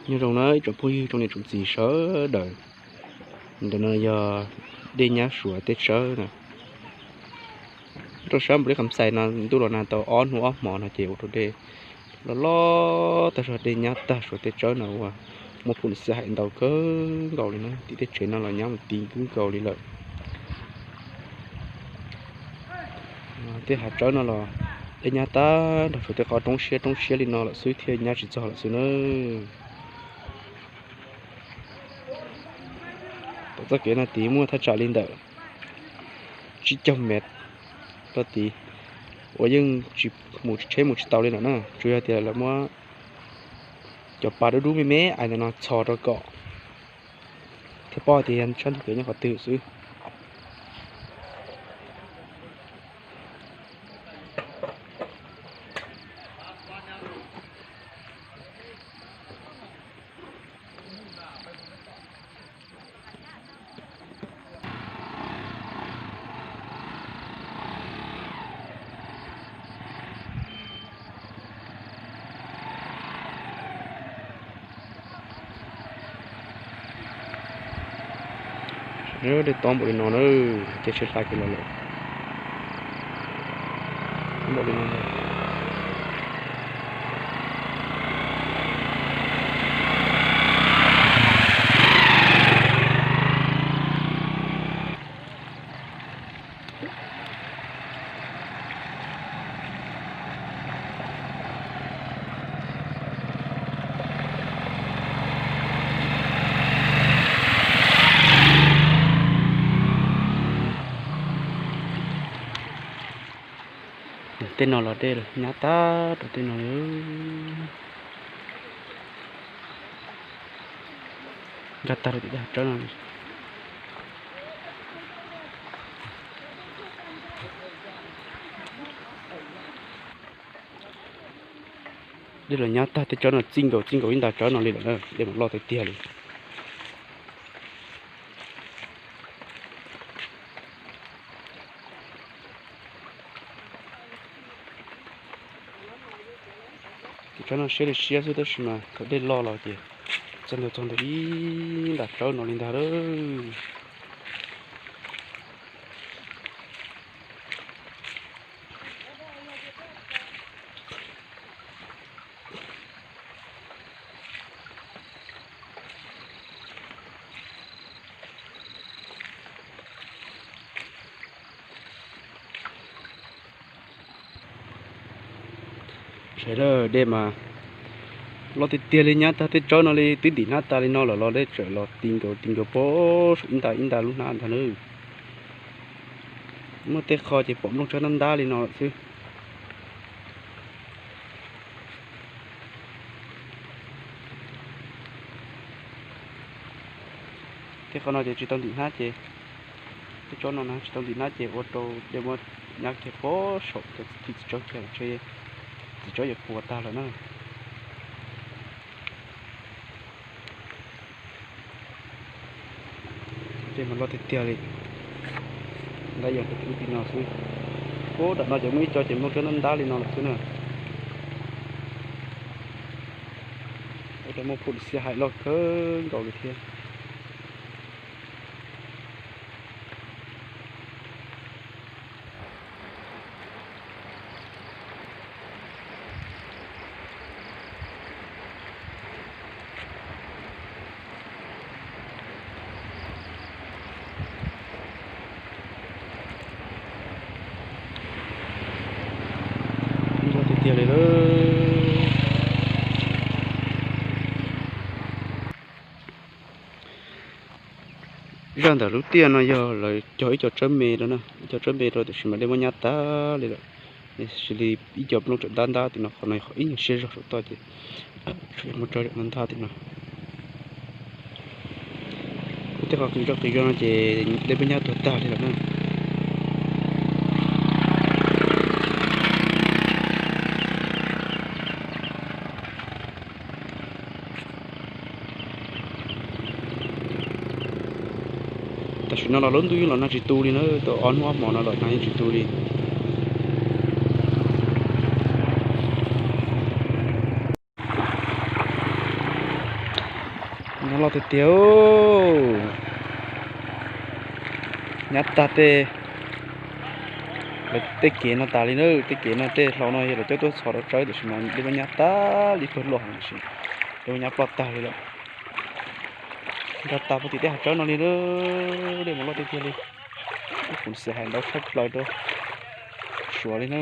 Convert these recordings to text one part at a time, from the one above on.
Nyob zoo na ib tsoom phooj ywg tsoom niam tsoom txiv sawv daws, ntawm no yog dej nyab Suav tej tsawb na. Rau sab npaum li qhov xais no ntuj los nag tau ob hnub ob hmo no ces ua rau dej loj loj tag zog, dej nyab tag Suav tej tsawb no ua muaj phuj xiab haim ntau kawg nkaus li na. Tim tej tsev no los nyab mus ti kawg nkaus li lawm. Tej hav tsawb no los dej nyab tag nrho, tshuav tej qhov roob siab roob siab li no lawm xwb thiaj nyab tsis txog lawm xwb na. Tom txoj kev no tid muaj thaj tsam li ntawm tsib caug mev rau tid uas yeej tsis mus tsheb mus tsis tau li lawm na. Tsuas yog tias lawv muab cov pas dub dub me me ais ntawm no txhos rau kom thiaj paub tias yog sab ntug kev nyob qhov twg xwb. Dej tob npaum li no na, ces tsis hla kiag los lawm. Npaum li no. Tej no los dej nyab tag rau tej no li. Nkag tag rau tim tej hav tsawb no li. Dej los nyab tag tej tsawb no txij nkaus txij nkaus ib nta tsawb no li lawm na, dej mas loj tiag tiag li. Tej tsawb no siab li siab xwb tab sis mas thaum dej loj los ces txog ntawm txog ntawm ib nta tsawb no li ntag lawm. Saib lawm, dej mas loj tiag tiag li, nyab tag tej tsawb no li, twb ntim hnab tas li no lawm los dej tseem los ti nkaus ti nkaus pem saum ib nta ib nta lub hnab ntag na. Muaj tej qho ces pom nplooj tsawb ntab ntab li no lawm xwb. Tej qhov no ces tsis tau ntim hnab ces tej tsawb no na tsis tau ntim hnab ces ua rau dej muab nyab kiag pem saum cov txiv txiv tsawb kiag los ntshe txiv tsawb yuav puas tag lawm na. Dej mas loj tiag tiag li, ntab yog rau tim ub tim no xwb. Ub, nram no ces muaj ib co ces nplooj tsawb ntab ntab li no lawm xwb na. Ua rau muaj phuj xiab haim loj kawg nkaus li thiab. Tiag tiag li lawm. Zaj ntawm lub tiaj no yog lawv cog ib co tsawb me rau na, ib co tsawb me rau tiam sis mas dej muab nyab tag li lawm. Xws li ib co nplooj tsawb ntab ntab tim no, qhov no qhov ib nyuag siab zog saum toj ces muaj tsawb ntab ntab tim no. Tej qhov qis zog qis zog no ces dej muab nyab tuag tag li lawm na. Tam sim no los lub ntuj yeej los nag tsis tu li na, tau ob hnub ob hmo no los nag yeej tsis tu li. Loj tiag tiag. Nyab tag tej kev no tas li na, tej kev no tej hlau no yog lawv coj tuaj txhos rau tsawb tiam sis mas dej muab nyab tag li pawg luaj, dej muab nyab ploj tag li lawm. Nrog tag puag tim tej hav tsawb no li na, dej mas loj tiag tiag li. Kuv xav hais ntau tshaj plaws rau Suav li na.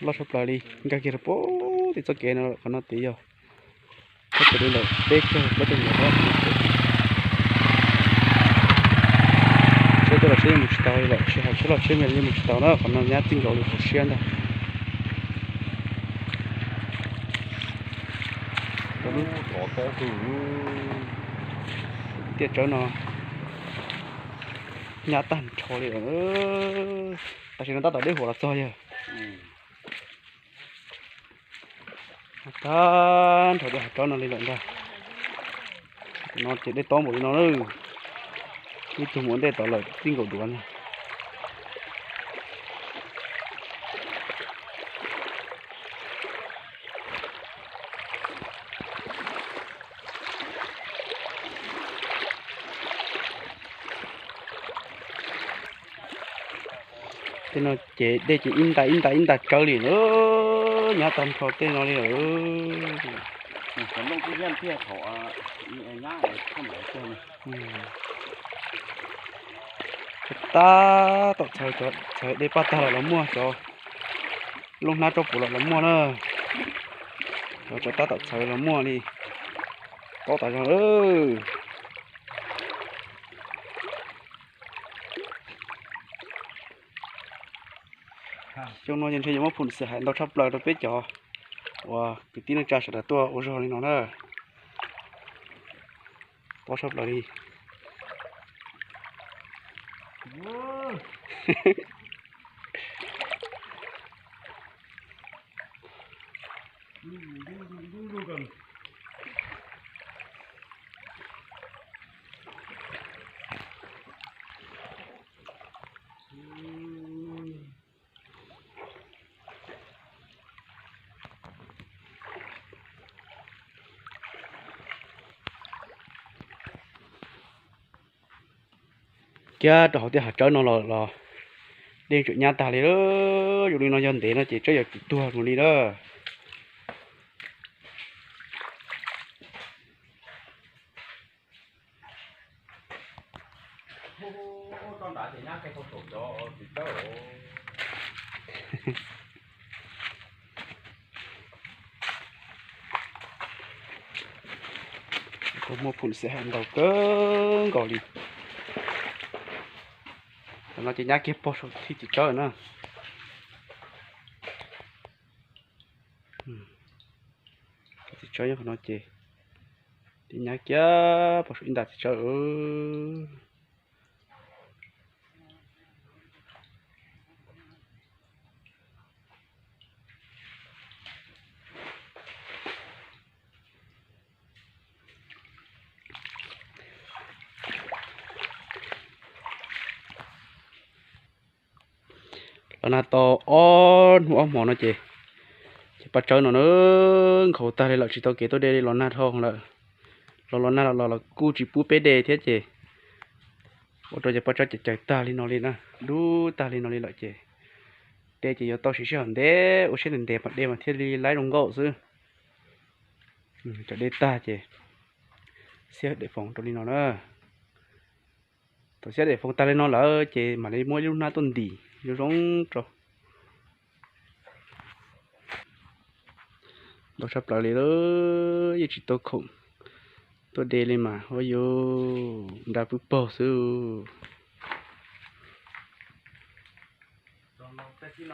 Loj tshaj plaws li, nkag kiag rau puag tim txoj kev no, qhov no tias yog txoj kev li ntawm peb caug plaub caug mev, tsheb tuaj los tsheb yeej mus tsis tau li lawm, tsis hais tsheb loj tsheb me los yeej mus tsis tau na, qhov no nyab txij nkaus li hauv siab ntag. Tiaj tsawb no nyab tag nrho li lawm, tam sim no tab tom deb huam los txog yawg. Tag nrho tej hav tsawb no li lawm ntag. No ces dej tob npaum li no na, ib tug mus ua ntej tod lawm txij nkaus duav ntag. Tej no ces dej ces ib nta ib nta ib nta tsawb li lawm, nyab tag nrho tej no li lawm. Tab tom txhawv, cov txhawv dej paj tag los los muaj, cov looj hnab tsob puv los los muaj na. Cov tab tom txhawv los muaj li, tob tas zog lawm. Xyoo no ces ntshe yuav muab phum xwm hais ntau tshaj plaws rau peb cov uas kwv tij neej tsa sawv daws tuaj ua zog li no na. Tob tshaj plaws li. Kiag rau hauv tej hav tsawb no los los dej tseem nyab tag li. Zoo li no yog ntev no ces tsawb yuav tsis tuag mus li lawm. Muaj phum xwm hais ntau kawg nkaus li. Qhov no ces nyab kiag pog saum thib tim tsawb na. Tim tsawb nyob qhov no ces nyab kiag pog saum ib nta tim tsawb. Los nag tau ob hnub ob hmo no ces, ces paj tsawb no na nkhaus tag li lawm, tsis tau kev tuaj de li, los nag dhau lawm. Los los nag los los kuj tsis pub peb de thiab ces ua rau cov paj tsawb cawv cawv tag li no li na, dub tag li no li lawm ces de ces yuav tau siv sij hawm ntev, ua siab ntev ntev mas de mas thiaj li laib zoo nkauj xwb. Cov de tag ces xiab daim foom rau li no na. Thaum xiab daim foom tag li no lawm ces mam li muab ib lub hnab tuaj ntim zoo zoo rau. Ntau tshaj plaws li, yeej tsis tau khoom tuaj de li mas ua yus nra pw paug xwb. Tsawb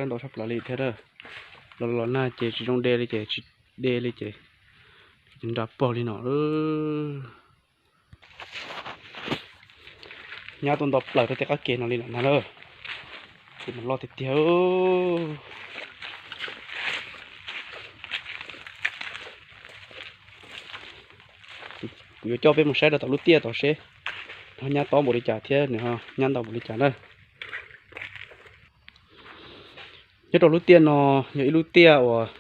ntau tshaj plaws li thiab. Los los nag ces tsis zoo de li ces tsis de li ces nra pog li no. Nyab tuaj nto plaws rau tej qab ke no li lawm na. Ces mas loj tiag tiag. Kuv yuav coj peb mus saib rau tom lub tiaj tod seb ho nyab tob npaum li cas thiab nws ho nyab ntau npaum li cas na. Nyob rau lub tiaj no yog ib lub tiaj uas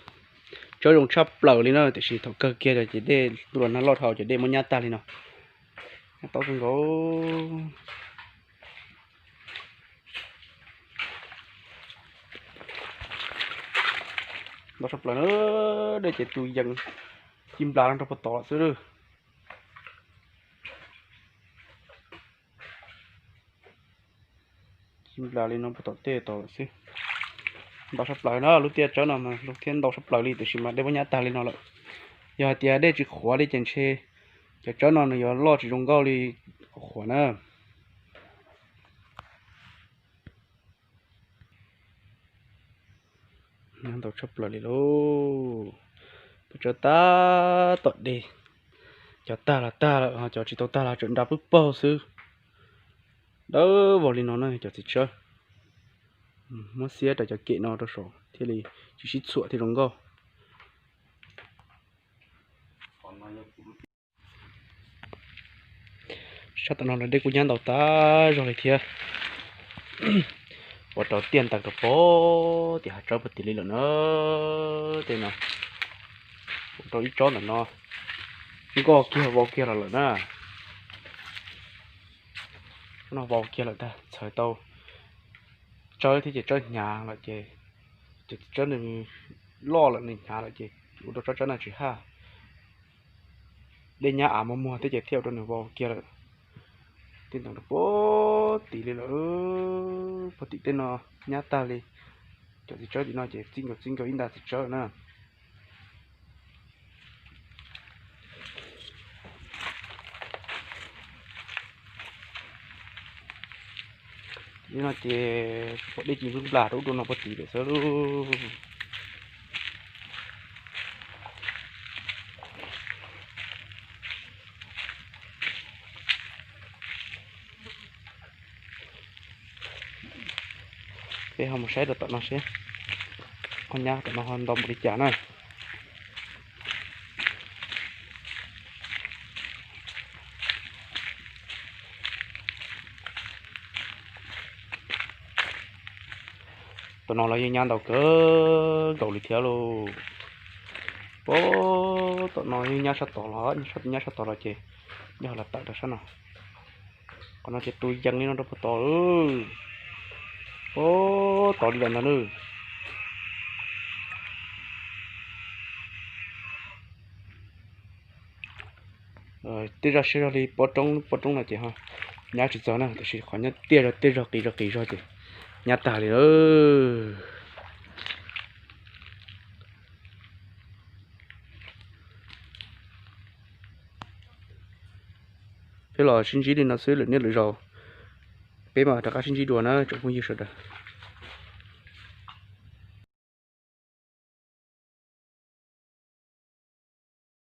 tsawb zoo tshaj plaws li na, tiam sis thaum kawg kiag ces dej tuaj los nag loj dhau ces dej muab nyab tag li no. Nyab tob kawg nkaus. Ntau tshaj plaws na, dej ces tu yees ci nplas no rau puag tod lawm xwb. Ci nplas li no puag tom tej tod lawm xwb. Ntau tshaj plaws na, lub tiaj tsawb no mas thiab ntau tshaj plaws li tiam sis mas dej muab nyab tag li no lawm. Yog hais tias dej tsis qhuav li ces ntshe cov tsawb no nws yuav loj tsis zoo nkauj li qhuav na. Nyab ntau tshaj plaws li lauj. Peb tsawb tab tom dej, cov tag los tag lawm ho cov tsis tau tag los tseem nra pwb paug xwb. Dawb vog li no na cov txiv tsawb. Muab xiab rau cov kem no rau saum thiaj li tsis sib txhuam thiaj zoo nkauj. Sab tom no los dej kuj nyab ntau tag zog li thiab. Ua rau tiaj ntees rau pem tim hav tsawb puag tim li lawm na. Tej no ua rau ib tsob ntawm no nkoj kiag vau kiag los lawm na. Tsob no vau kiag lawm tag, txhawv tau tsawb thiab ces tsawb hnyav lawm ces, ces tsawb nws loj lawm nws hnyav lawm ces ua rau tsob tsawb no tsis haj. Dej nyab av muag muag thiab ces thiaj ua rau nws vau kiag lawm. Tiaj ntees rau pem tim li lawm, puag tim tej no nyab tag li. Cov txiv tsawb tim no ces txij nkaus txij nkaus ib nta txiv tsawb na. Li no ces pom dej ci nplas rau ub rau no puag tim lawm xwb lauj. Peb ho mus saib rau tom no seb qhov nyab tom no ho ntau npaum li cas na. Tom no los yeej nyab ntau kawg nkaus li thiab lauj. Pab tom no yeej nyab sab tod los, nyab sab tod los ces nyob los tawm rau sab no. Qhov no ces tus yees li no rau puag tod. Pab tod li lawm ntag nawb. Tej zaj siab zog li pob roob, pob roob no ces nyab tsis txog na, tiam sis qhov nyob tiaj zog tej zog qis zog qis zog ces nyab tag li lawm. Peb los sib ntsib li no xwb lwm niaj lwm zaus, peb mam rov qab sib ntsib dua na tsoom phooj ywg sawv daws.